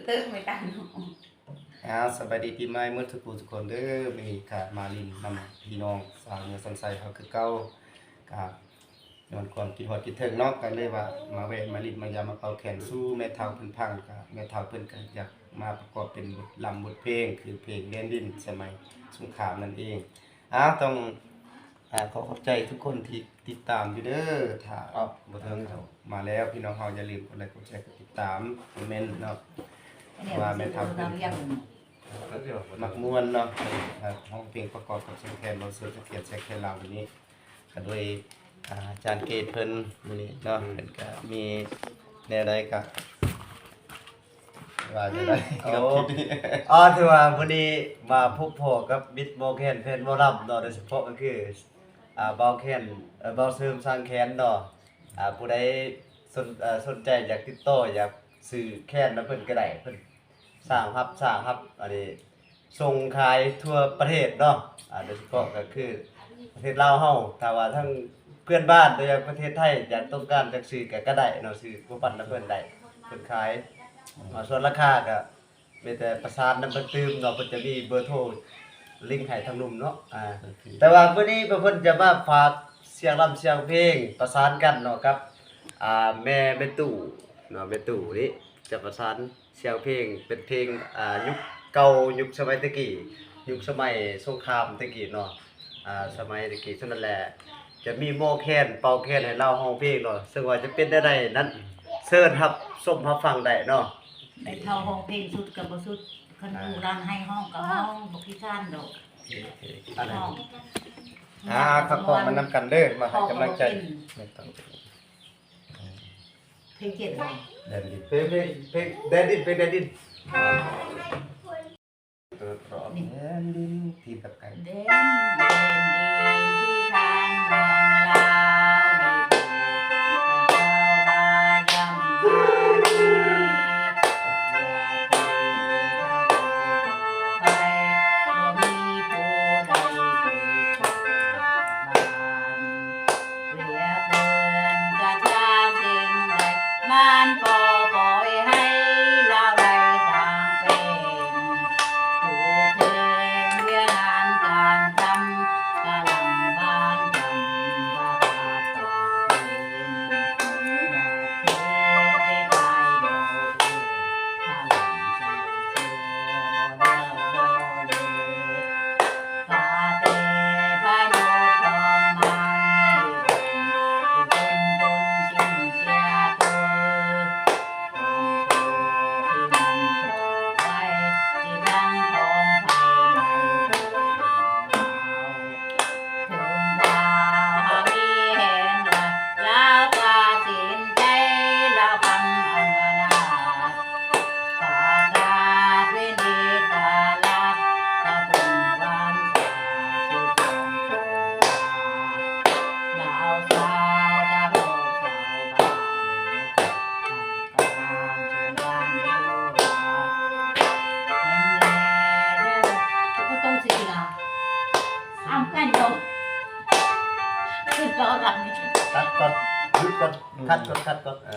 ເຕີມໄປຕາມນ້ອງ. ອ້າວ ສະບາຍດີປີໃໝ່ໝົດທຸກຜູ້ທຸກຄົນເດີ. ມື້ນີ້ກະມາຫຼິ້ນນຳພີ່ນ້ອງຊາວເມືອງສັນໄຊເຮົາຄືເກົ່າ. ກະຍ້ອນຄວາມຄິດຮອດຄິດເຖິງເນາະ ກະເລີຍວ່າມາແວ່ມາຫຼິ້ນມາຢາມມາເປົ່າແຄນສູ່ແມ່ເຖົ້າເພິ່ນຟັງ. ກະແມ່ເຖົ້າເພິ່ນກະຢາກມາປະກອບເປັນບົດລຳບົດເພງ ຄືເພງແດນດິນສະໄໝສົງຄາມນັ້ນເອງ. ອ້າວ ຕ້ອງ ອ່າ ຂໍຂອບໃຈທຸກຄົນທີ່ຕິດຕາມຢູ່ເດີ. ຖ້າ ເອົາ ບໍ່ເຖິງ ມາແລ້ວ ພີ່ນ້ອງເຮົາຢ່າລືມກົດໄລກົດແຊກົດຕິດຕາມ ຄອມເມັນເນາະ ວ່າແມ່ເຖົ້າເພິ່ນມັກມ່ວນເນາະ ຮ້ອງເພງປະກອບກັບສຽງແຄນ ເວົ້າເຊີນສຽງແຄນ ສຽງແຄນລາວ ມື້ນີ້ກະໂດຍ ອ່າ ອາຈານເກດເພິ່ນ ມື້ນີ້ເນາະ ເພິ່ນກະມີແນວໃດກະ ວ່າຈັ່ງໃດ? ໂອ້ ອໍ ຖືວ່າມື້ນີ້ມາພົບພໍ້ກັບມິດໝໍແຄນແຟນໝໍລຳເນາະ ໂດຍສະເພາະກໍຄື ອ່າ ບ່າວແຄນ ເອີ ບ່າວເສີມສ້າງແຄນເນາະ. ອ່າ ຜູ້ໃດສົນ ເອີ ສົນໃຈຢາກຕິດຕໍ່ ຢາກຊື້ແຄນນຳເພິ່ນກໍໄດ້ ເພິ່ນສ້າງຮັບ ສ້າງຮັບ ອັນນີ້ ສົ່ງຂາຍທົ່ວປະເທດເນາະ. ອ່າ ໂດຍສະເພາະກໍຄືປະເທດລາວເຮົາ ຖ້າວ່າທາງເພື່ອນບ້ານ ໂດຍປະເທດໄທ ຢາກຕ້ອງການຈັກຊື້ກໍ ກໍໄດ້ເນາະ ຊື້ປູປັນນຳເພິ່ນໄດ້ ເພິ່ນຂາຍ. ອ່າ ສ່ວນລາຄາກໍມີແຕ່ປະສານນຳເພິ່ນຕື່ມເນາະ ເພິ່ນຈະມີເບີໂທລິງໃຫ້ທາງລຸ່ມເນາະ. ອ່າ ໂອເຄ ແຕ່ວ່າມື້ນີ້ເພິ່ນຈະມາຝາກສຽງລຳສຽງເພງປະສານກັນເນາະ ກັບ ອ່າ ແມ່ ແມ່ຕູ້ເນາະ ແມ່ຕູ້ນີ້ຈະປະສານ ສຽງເພງ ເປັນເພງ ອ່າ ຍຸກເກົ່າ ຍຸກສະໄໝແຕ່ກີ້ ຍຸກສະໄໝສົງຄາມແຕ່ກີ້ເນາະ. ອ່າ ສະໄໝແຕ່ກີ້ສ່ຳນັ້ນແຫຼະ ຈະມີໝໍແຄນ ເປົ່າແຄນໃຫ້ລາວຮ້ອງເພງເນາະ ເຊິ່ງວ່າຈະເປັນແນວໃດນັ້ນ ເຊີນຮັບຊົມຮັບຟັງໄດ້ເນາະ. ແມ່ເຖົ້າຮ້ອງເພງສຸດກໍບໍ່ສຸດ ຄັນ ອ່າ ລູກຫຼານໃຫ້ຮ້ອງກໍຮ້ອງ ບໍ່ຂີ້ຄ້ານດອກ. ໂອເຄ ອ່າ ເຂົ້າກ້ອງມານຳກັນເດີ ມາໃຫ້ກຳລັງໃຈ ເພງເຈັດ ແດນດິນ ເພງ ເພງ ເພງແດນດິນ ເພງແດນດິນ. ແດນດິນທີ່ແບບ ແດນດິນ ແດນດິນທີ່ທາງນ້ອງລາວໄດ້ປູກ ເຈົ້າວ່າຢ້ຳວ່າດີ ຢ່າເຄີຍທຳ ໄປ ບໍ່ມີຜູ້ໃດເກີດ ເຫຼືອເກີນກະຈາກສິ່ງໃດ ມັນກໍປ່ອຍໃຫ້ລາວໄດ້ສ້າງເປັນ ຜູ້ເຄງວຽກງານການທຳ ກະລຳບານກຳວ່າຂາດຕາເປັນ ຢາກເສຍໄປບໍ່ເອີຍ ພະລັງໃຈເຊື່ອບໍ່ແນວບໍ່ເລ ກະແຕ່ພະໂຍດຂອງມັນ ເປັນຄົນສິ້ນເສຍໂຕ ຄວາມໂສກທີ່ມັນຈອກໄວ້ ທີ່ຍັງຂອງໄພໄໝ້ ເຖິງວ່າເຮົາມີແຮງຫຼາຍ ລາວຕັດສິນໃຈ ລາວຄຳອັນວ່ານາດ ປະກາດເປັນເອກະລາດ ກະຕົງວັນສາມສິບສອງ ລາວສາວຕະໂພກຊາວບ້ານ ກຳລັງເຊີນບ້ານຢູ່ວ່າ ເຫັນແລ້ວ ບໍ່ຕ້ອງຊິລາ ອຳກັນດອກ ຄືເວົ້າລຳນີ້ ຕັດກ່ອນ ຢຸດກ່ອນ ຄັດກ່ອນ ຄັດກ່ອນ ເອີ.